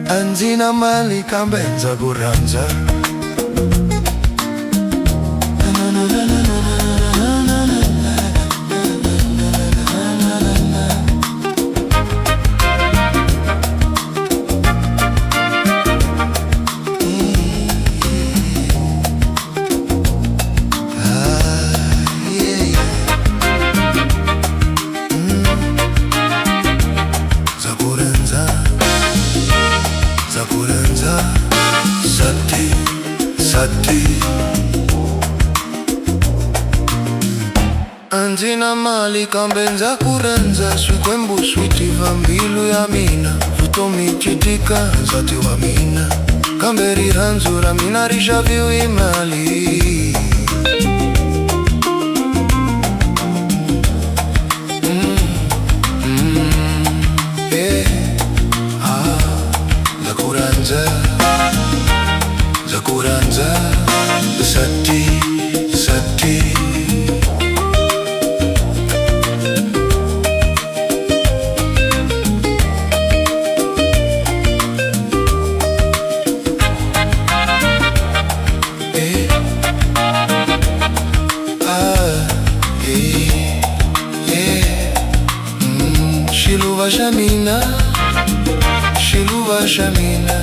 A ndzi na mali kambe ndza ku rhandza. Ah, yeah, yeah. Ndza ku rhandza, ndza ku rhandza. Sati, sati. A ndzi na mali kambe ndza ku rhandza. Swikwembu swi tiva mbilu ya mina. Vutomi byi tika, nsati wa mina, kambe rirhandzu ra mina ri xaviwi hi mali. Eh, ah, ndza ku rhandza, ndza ku rhandza. Sati, sati. Eh, ah, eh, eh. Xiluva xa mina, xiluva xa mina.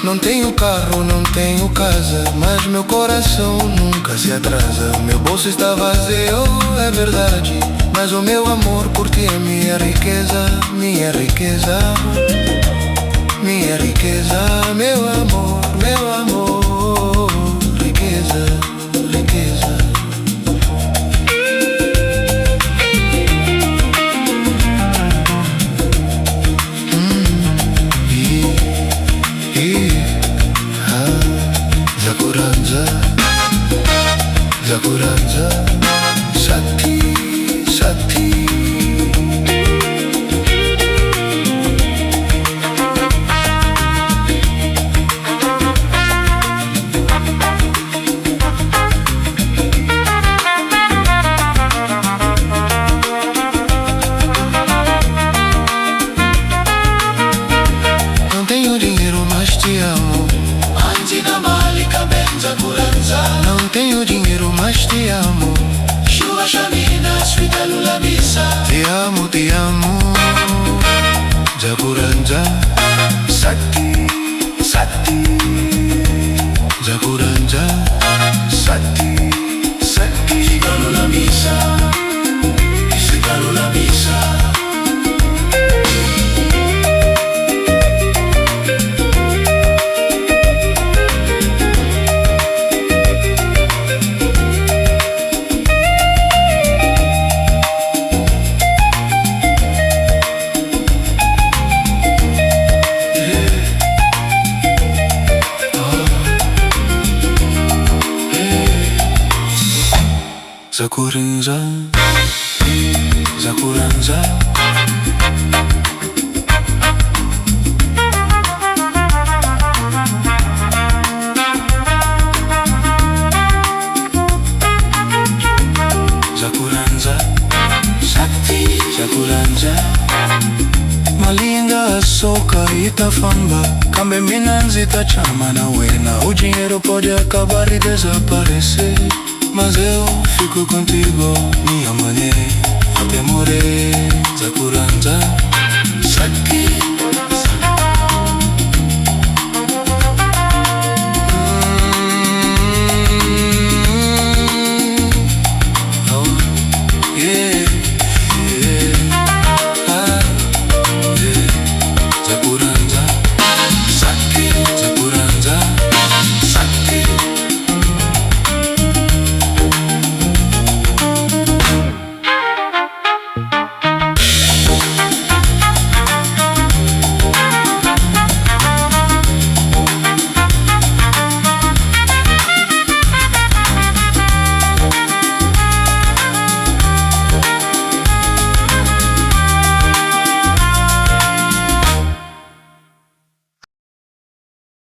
Não tenho carro, não tenho casa, mas meu coração nunca se atrasa. Meu bolso está vazio, é verdade, mas o meu amor por ti é minha riqueza, minha riqueza, minha riqueza, meu amor, riqueza, riqueza. E, ah, ndza ku rhandza, ndza ku rhandza. Sati, sati. Não tenho dinheiro, mas te amo. A ndzi na mali kambe ndza ku rhandza. Não tenho dinheiro, mas te amo. Xiluva xa mina swi ta lulamisa. Te amo, te amo. Ndza ku rhandza. Sati, sati. Ndza ku rhandza. Sati, sati. Swi ta lulamisa, swi ta lulamisa. Ndza ku rhandza, ndza ku rhandza. Ndza ku rhandza, Sati, ndza ku rhandza. Mali yi nga suka yi ta famba, kambe mina ndzi ta tshama na wena. O dinheiro pode acabar e desaparecer, mas eu fico contigo, minha mulher, até morrer. Ndza ku.